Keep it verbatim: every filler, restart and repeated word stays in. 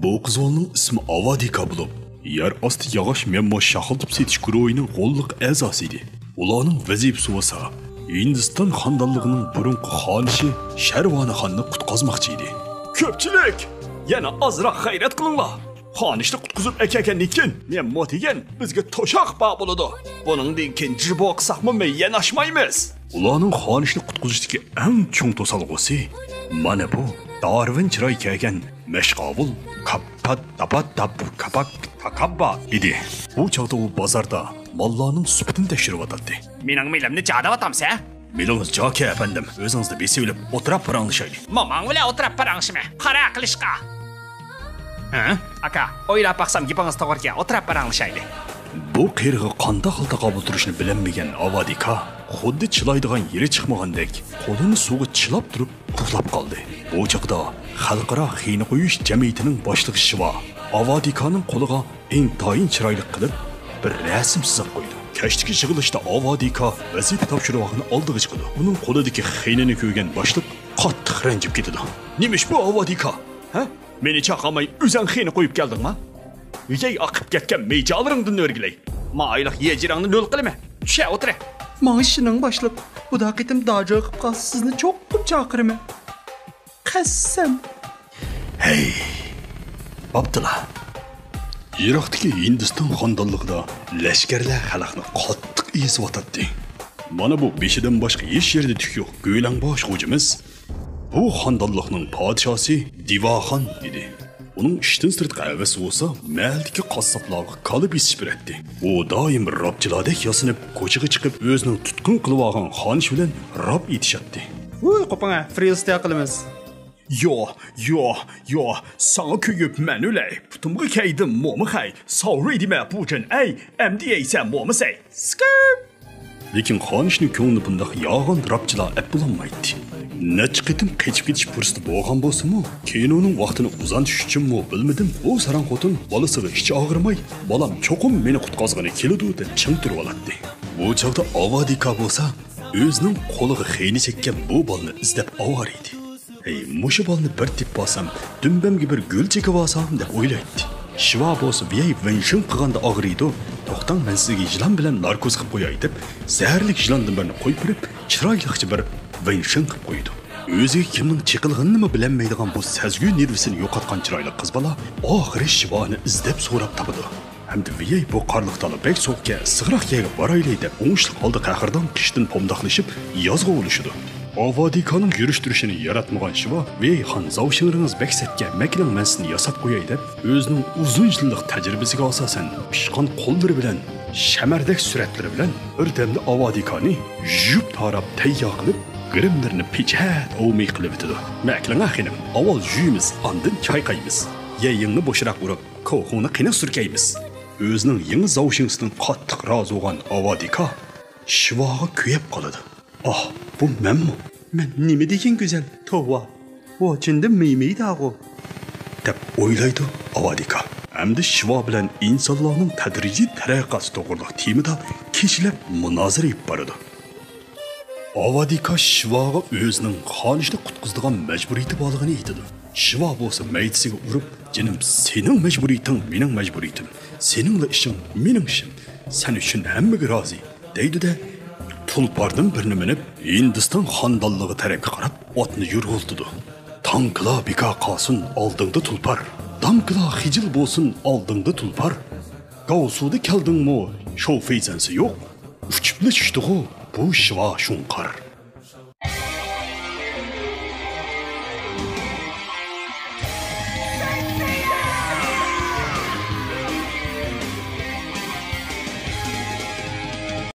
بۇ قىز بالىنىڭ ئىسمى ئاۋادىكا بولۇپ، يەر ئاستى ياغاچ مەممۇ شاخلىتىپ سېتىش گۇرۇھىنىڭ غوللۇق ئەزاسى ئىدى. ئۇلارنىڭ ۋەزىپىسى بولسا ھىندىستان خانىدانلىقىنىڭ بۇرۇنقى خانىشى شەرۋانىخاننى قۇتقازماقچى ئىدى. كۆپچىلىك، يەنە ئازراق غەيرەت قىلىڭلار. خانىشنى قۇتقۇزۇپ ئەكەلگەندىن كېيىن مەممۇ دېگەن بىزگە توشاق بار بولىدۇ. بۇنىڭدىن كېيىن جىبو قىلساقمۇ مەيەن ئاشمايمىز. ئۇلارنىڭ خانىشنى قۇتقۇزۇشتىكى ئەڭ چوڭ توسالغۇسى مانا بۇ دارۋىن چىراي كىيگەن مەشقاۋۇل كاپپا داپا داپ كاپاك تاكاببا ئىدى. بۇ چاغدا ئۇ بازاردا ماللارنىڭ سۈپىتىنى تەكشۈرۈۋاتاتتى. مېنىڭ مېلىمنى جاداۋاتامسەن؟ مېلىڭىز جاكى ئەپەندىم، ئۆزىڭىزنى بېسىۋېلىپ ئولتۇراپ پاراڭلىشايلى. موماڭ بىلەن ئولتۇراپ پاراڭلىشىمەن، قارا قىلىشقا. ھە؟ ئاكا، ئويلاپ باقسام گېپىڭىز توغرىكەن، ئولتۇراپ پاراڭلىشايلى. بۇ قېرىغا قانداق خىل تاقابىل تۇرۇشنى بىلەلمىگەن ئاۋادىكا خۇددى چىلايدىغان يېرى چىقمىغاندەك قولىنى سۇغا چىلاپ تۇرۇپ ئۇخلاپ قالدى. بۇ چاغدا خەلقئارا خېنە قويۇش جەمئىيىتىنىڭ باشلىقى شىۋا ئاۋادىكانىڭ قولىغا ئىنتايىن چىرايلىق قىلىپ بىر رەسىم سىزىپ قويىدۇ. كەچتىكى يىغىلىشتا ئاۋادىكا ۋەزىپە تاپشۇرۇۋالغىنى ئالدىغا چىقىدۇ. ئۇنىڭ قولىدىكى خېنىنى كۆرگەن باشلىق قاتتىق رەنجىپ كېتىدۇ. نېمىش بۇ ئاۋادىكا؟ ھە؟ مېنى چاقىرماي ئۆزەڭ خېنە قويۇپ كەلدىڭما؟ ۋىيەي ئاقىپ كەتكەن مېيىجالىرىڭدىن ئۆرگىلەي. مائايلىق يېجىرىڭنى نۆل قىلىمەن. چۈشە ئولتۇرە. ماڭا ئىشىنىڭ باشلىق. بۇدا قېتىم داجا قىلىپ قالسا سىزنى چوقۇم چاقىرىمەن. قەسەم. ھەي، بوپتۇلا. يىراقتىكى ھىندىستان خانىدانلىقىدا لەشكەرلەر خەلقنى قاتتىق ئېزىۋاتاتتى. مانا بۇ بېشىدىن باشقا ھېچ يېرىدە تۈك يوق گۆلەڭباش خوجىمىز بۇ خانىدانلىقنىڭ پادىشاھسى دىۋاخان ئىدى. ئۇنىڭ ئىشتىن سىرتقى ھەۋىسى بولسا مەھەللىدىكى قاسساپلارغا كالا بېسىش بېرەتتى. ئۇ دائىم راپچىلاردەك ياسىنىپ كوچىغا چىقىپ ئۆزىنىڭ تۇتقۇن قىلىۋالغان خانىشى بىلەن راپ ئېتىشاتتى. ۋوي قوپۇڭە، فرىستە قىلىمىز. يو، يو، يو، ساڭا كۆيۈپ مەن ئۆلەي، پۇتۇمغا كەيدىم مومىخەي، ساۋرى دېمە بۇجەن ئەي، ئەمدى يەيسەن مومىسەي. سكىپ! لېكىن خانىشنىڭ كۆڭلىنى بۇنداق ياغان راپچىلار ئەپ بولالمايتتى. نەچچە قېتىم قېچىپ كېتىش پۇرسىتى بولغان بولسىمۇ، كىنونىڭ ۋاقتىنى ئۇزارتىش ئۈچۈنمۇ بىلمىدىم، بۇ ساراڭ خوتۇن بالىسىغا ئىچى ئاغرىماي، بالام چوقۇم مېنى قۇتقازغىلى كېلىدۇ دەپ چىڭ تۇرۇۋالاتتى. بۇ چاغدا ئاۋادىكا بولسا ئۆزىنىڭ قولىغا خېنە چەككەن بۇ بالىنى ئىزدەپ ئاۋارە ئىدى. ھەي، مۇشۇ بالىنى بىر تېپىۋالسام، دۈمبەمگە بىر گۈل چېكىۋالسام دەپ ئويلايتتى. شىۋا بولسا ۋىيەي ۋېنشىڭ قىلغاندا ئاغرىيدۇ، توختاڭ مەن سىزگە يىلان بىلەن ناركوز قىلىپ قوياي دەپ زەھەرلىك يىلاندىن بىرنى قويۇپ بېرىپ، چىرايلىقچە بىر ۋېنشىڭ قىلىپ قويىدۇ. ئۆزىگە كىمنىڭ چېقىلغىنىنىمۇ بىلەلمەيدىغان بۇ سەزگۈ نېرۋىسىنى يوقاتقان چىرايلىق قىز بالا ئاخىرى شىۋانى ئىزدەپ سوراپ تاپىدۇ. ھەمدە ۋىيەي بۇ قارلىق دالا بەك سوغۇقكەن، ئىسسىقراق يەرگە بارايلى دەپ ئوڭۇشلۇق ھالدا قەھرىدان قىشتىن پومداقلىشىپ يازغا ئۇلىشىدۇ. ئاۋادىكانىڭ يۈرۈش تۇرۇشىنى ياراتمىغان شىۋا ۋىيەي خان زاۋشىڭرىڭىز بەك سەتكەن، مەكىلىڭ مەن سىزنى ياساپ قوياي دەپ ئۆزىنىڭ ئۇزۇن يىللىق تەجرىبىسىگە ئاساسەن پىشقان قوللىرى بىلەن شەمەردەك سۈرەتلىرى بىلەن بىردەمدە ئاۋادىكانى يۇيۇپ تاراپ تەييار قىلىپ گىرىملىرىنى پېچەت ئوۋمىي قىلىۋېتىدۇ. مەكىلىڭە خېنىم، ئاۋۋال يۇيىمىز، ئاندىن چايقايمىز. يەيىڭنى بوشراق ئۇرۇپ، كوخۇڭنى قېنىق سۈركەيمىز. ئۆزىنىڭ يېڭى زاۋشىڭسىدىن قاتتىق رازى بولغان ئاۋادىكا شىۋاغا كۆيۈپ قالىدۇ. ئاھ، بۇ مەنمۇ؟ مەن نېمە دېگەن گۈزەل، توۋا، ۋاچىندە مېيمېيداغۇ، دەپ ئويلايدۇ ئاۋادىكا. ئەمدى شىۋا بىلەن ئىنسانلارنىڭ تەدرىجىي تەرەققىياتى توغرىلىق تېمىدا كېچىلەپ مۇنازىرە ئېلىپ بارىدۇ. ئاۋادىكا شىۋاغا ئۆزىنىڭ خانىشنى قۇتقۇزىدىغان مەجبۇرىيىتى بارلىقىنى ئېيتىدۇ. شىۋا بولسا مەيدىسىگە ئۇرۇپ، جېنىم، سېنىڭ مەجبۇرىيىتىڭ مېنىڭ مەجبۇرىيىتىم، سېنىڭلا ئىشىڭ مېنىڭ ئىشىم، سەن ئۈچۈن ھەممىگە رازى، دەيدۇ-دە، تۇلپاردىن بىرنى مىنىپ، ھىندىستان خانىدانلىقى تەرەپكە قاراپ ئاتنى يۈرغۈلىتىدۇ. تاڭكىلار بىكار قالسۇن ئالدىڭدا تۇلپار، داڭكىلار خىجىل بولسۇن ئالدىڭدا تۇلپار. گاۋسۇدا كەلدىڭمۇ، شوفېيزەنسى يوق، ئۇچۇپلا چۈشتىغۇ بۇ شىۋا شۇڭقار.